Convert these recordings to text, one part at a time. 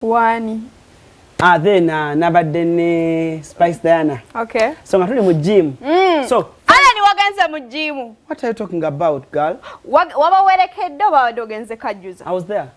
Wani? Ah, then nabadde ne Spice Diana. So nga tuli mu gym. So Alan, wagenze mu gym? What are you talking about, girl? Wabawerekedde oba wadde ogenze kajjuza? I was there.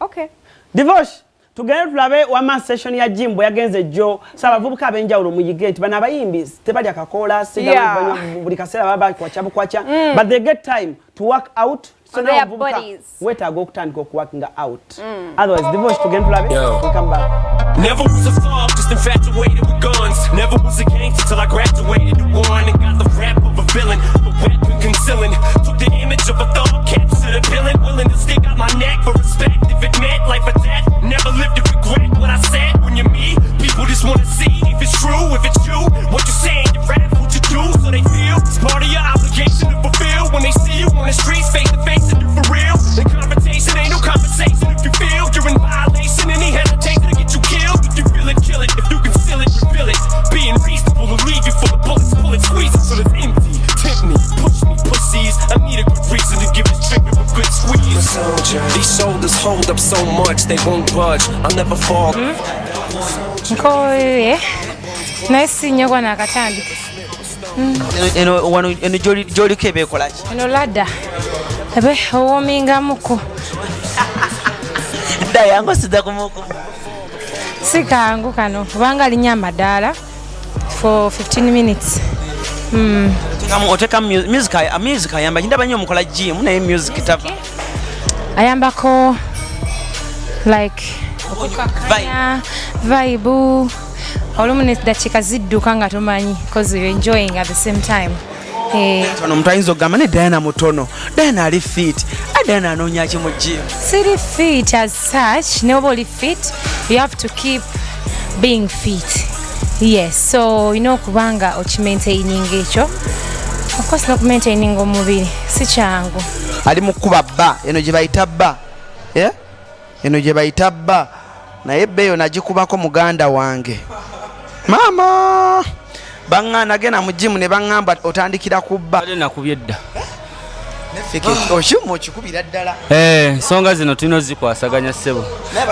Okay. Divosh, tugende tulabe wama session ya gym bwe yagenze jjo. So abavubuka ab'enjawulo muyige nti bano abayimbi tebalya kakoola, banywa buli kaseera, baba kwakya bukwakya, but they get time to work out. So On now their omuvubuka bodies. weetaaga okutandika okuworkinga out. Otherwise, Divosh, tugende tulabe. Yo. We come back. Never was a thug, just infatuated with guns. Never was a gangster till I graduated to one and got the rap of a villain, a weapon concealing. Took the image of a thug, captured a villain, willing to stick out my neck for respect if it meant life or death. Never lived to regret what I said. When you're me, people just wanna see if it's true, if it's you, what you saying, you rap, what you do, so they feel it's part of your obligation to fulfill. When they see you on the streets, face to face, and you for real. The confrontation ain't no compensation if you feel you're in violation. Any hesitation to get you killed. If you feel it, kill it. If you conceal it, reveal it. Being reasonable will leave you full of bullets, pull it, squeeze it till it's empty. Tempt me, push me, pussies. I need a good reason to give this trigger a good squeeze. These shoulders hold up so much they won't budge. I'll never fall. Nkooye, naye si nnyo gwana akatandika. Eno wano eno gy'oliko eba ekola ki? Eno ladder ebe owoomingamuko. Dda yangu siza kumuku. Si kangu kano kubanga linnya amadaala for 15 minutes. Oteekamu music, music ayamba kindaba nnyo omukola gym, naye music tava. Ayambako like okukakanya vibe, olumu nedakiika zidduka nga tomanyi because you're enjoying at the same time. Eh, Tono omuntu ayinza okugamba ne Diana mutono, Diana ali fit, a Diana anoonya ki mu gym? Siri fit as such. Neoba oli fit, you have to keep being fit, yes. So olina okuba nga okimaintaininga ekyo. Of course, n'okumaintaininga omubiri si kyangu. Ali mu kkuba bba eno gye bayita bba. Eh? Eno gye bayita bba, naye bba eyo nagikubako muganda wange. Maama baŋŋa nagenda mu gym ne baŋŋamba otandikira ku bba. Ate nakubye dda. Okyuma okikubira ddala. Eh, ensonga zino tulina ozikwasaganya, ssebo. Naye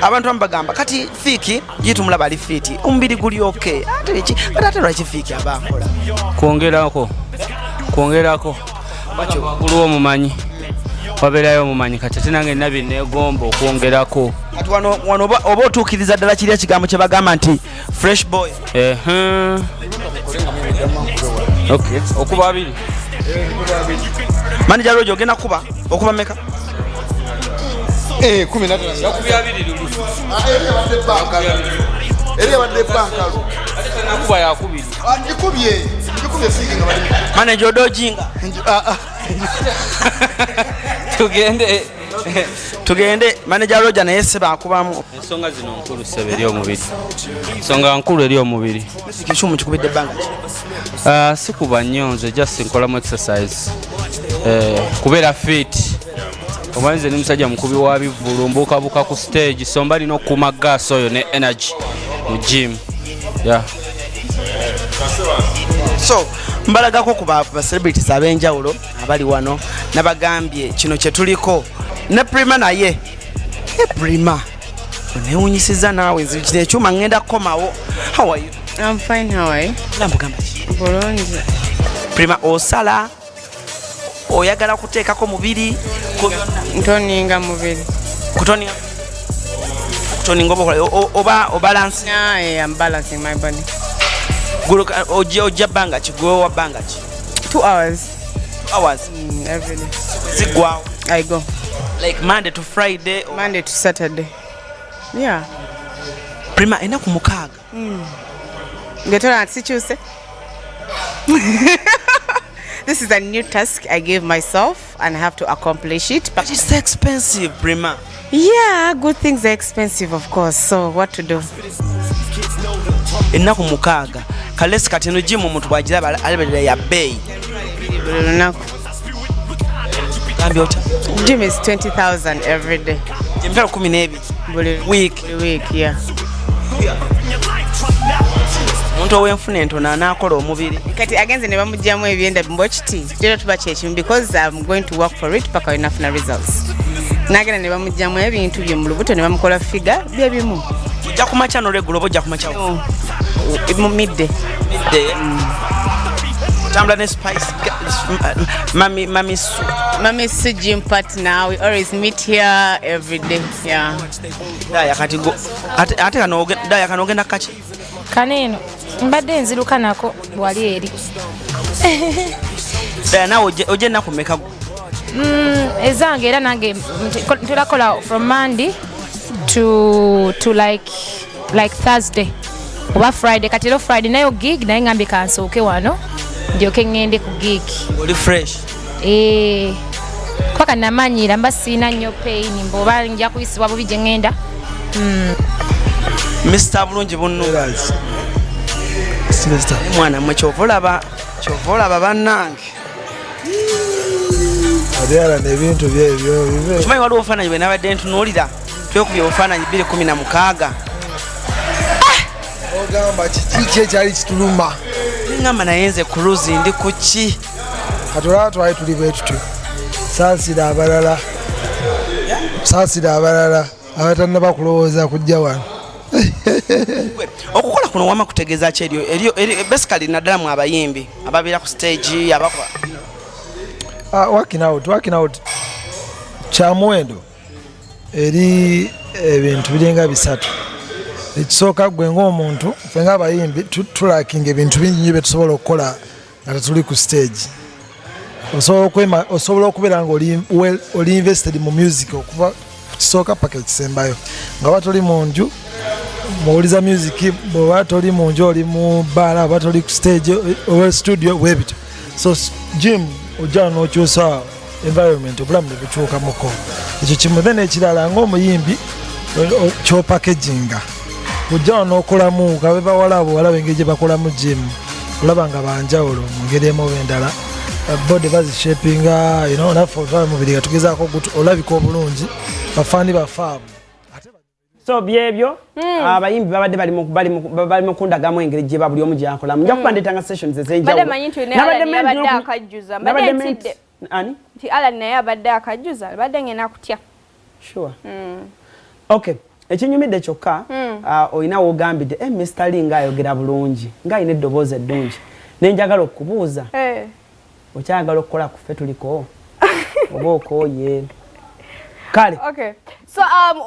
abantu abamu bagamba kati Fik gitumulaba ali fit, omubiri guli okay, ate biki? Kati ate lwaki Fik aba akola? Kwongerako, kwongerako waggulu omumanyi wabeerayo omumanyi. Kati ate nange nina byeneegomba okwongerako. Kati wano oba otuukiriza ddala kiri ekigambo kye bagamba nti fresh boy. Ehe. Okay, okuba abiri. Manager Roger, ogenda kuba okuba meka? 15. Yakubye abiri luli. Eri abadde bankalu, eri abadde bankalu. Nakuba yakubiri. Ngikubye, ngikubye Fik nga bali. Manager odojinga. Ah, ah. Tugende. Tugende, manager Roger naye se bakubamu. Ensonga zino nkulu, ssebo, eri omubiri, ensonga nkulu eri omubiri. Fik, ekyuma kikubidde ebbanga ki? Ah, sikuba nnyo nze, just nkolamu exercise. Eh, kubeera fit. Omanyi nze ni musajja mukubi wa bivvulu, mbuukabuuka ku stage, so mba nina okukuuma gas oyo ne energy mu gym, yeah. So mbalagako ku ba celebrities ab'enjawulo abali wano. Nabagambye kino kye tuliko ne Prima, naye ne Prima onewunyisiza naawe. Nze kino ekyuma ngenda kukomawo. How are you? I'm fine, how are you? Nambugamba ki? Bulungi. Prima, osala oyagala kuteekako mubiri ku byonna? Ntoninga mubiri. Kutoninga, kutoninga oba okola oba obalance? Yeah, I'm balancing my body. Ojja bbanga ki? Gwewa bbanga ki? 2 hours. Hours? Every day. Ziggwawo? I go. Like Monday to Friday? Monday to Saturday. Yeah. Prima, enaku 6? Ngetola sikyuse. This is a new task I gave myself and I have to accomplish it. But it's expensive, Prima. Yeah, good things are expensive, of course. So what to do? Ennaku 6 kalesi. Kati eno gym omuntu bwagiraba alabirira ya bbeeyi. Buli lunaku. Gambye otya? Gym is 20,000 every day. Emitwalo 12? Buli Week? Buli week, yeah. Omuntu ow'enfuna entono anaakola omubiri? Kati agenze ne bamugyamu ebyenda mbwekiti, leero tuba kyekimu because I'm going to work for it paka wenafuna results. Nagenda ne bamugyamu ebintu bye mu lubuto ne bamukola figure byebimu. Ojja kumakya nolweggulo oba ojja kumakya? No, mu midday. Midday. Otambula ne Spice Mami, Mami Su. Mami Su gym partner, we always meet here every day. Yeah. Daya kati go ate kano daya kano ogenda kaki? Kano eno mbadde nziruka nako wali eri. Daya nawe ojje ennaku mmeka? Ezange era nange nterakola from Monday to like Thursday oba Friday. Kati era Friday nayo gig, naye ngambye kansooke wano ndyoke ŋŋende ku gig. Oli fresh? Eh, paka namanyira mba siina nnyo pain mbe oba nja kuyisibwa bubi gye ŋŋenda. Mr Bulungi Bunnu. Sylvester. Mwana mwe, kyova olaba bannange. Abyala n'ebintu byebyo bibe. Kimanyi waliwo obufaananyi bwe nabadde ntunuulira, twekubye obufaananyi 216. Ogamba kiki ki ekyali kituluma? Ngamba naye nze cruise ndi ku ki? Kati olaba twali tuli bwe tutyo. Saasira abalala, saasira abalala abatannaba kulowooza kujja wano. Okukola kuno wama kutegeeza ki eryo basically, naddala mu abayimbi ababeera ku stage abakola? Working out kya muwendo eri ebintu biringa bisatu. Ekisooka, gwe ng'omuntu, ffe ng'abayimbi tulakinga ebintu bingi nnyo byetusobola okukola nga tetuli ku stage. Osobola okubeera nga oli invested mu music okuva ku kisooka paka ekisembayo, nga oba toli mu nju muwuliza music, bw'oba toli mu nju oli mu bbaala, oba toli ku stage oba studio, bwe bityo. So gym ojja n'okyusa environment, obulamu ne bukyukamuko. Ekyo kimu. Then ekirala, ng'omuyimbi kyopackaginga, ojja n'okolamu kabe bawala abo walaba engeri gye bakolamu gym, olaba nga banjawulo mu ngeri emu oba endala, body bazishapinga, naffe otwala mubiri nga tugezaako olabika obulungi, bafaani baffe abo. So byebyo abayimbi babadde bali mu kundagamu engeri gye buli omu gyakolamu. Nja kuba ndeetanga sessions Mbadde ez'enjawulo. manyi nti ne Alan yabadde akajjuza, mbadde Nabadde ntidde. Ani? Nti Alan naye abadde akajjuza, mbadde ngenda kutya. Sure. Okay, ekinyumidde kyokka, olina wogambidde, Mr Lee ng'ayogera bulungi, ng'alina eddoboozi eddungi, nenjagala okubuuza, okyayagala okukola ku Ffe Tuliko oba okooye? Kale. Okay. So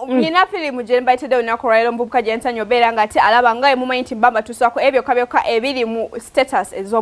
nyina filimu gye mbayitidde olunaku olwaleero, omuvubuka gye nsanya obeera nga ate alaba nga emumanyi nti mbamba tusaako ebyo byokka ebiri mu status ez'omu.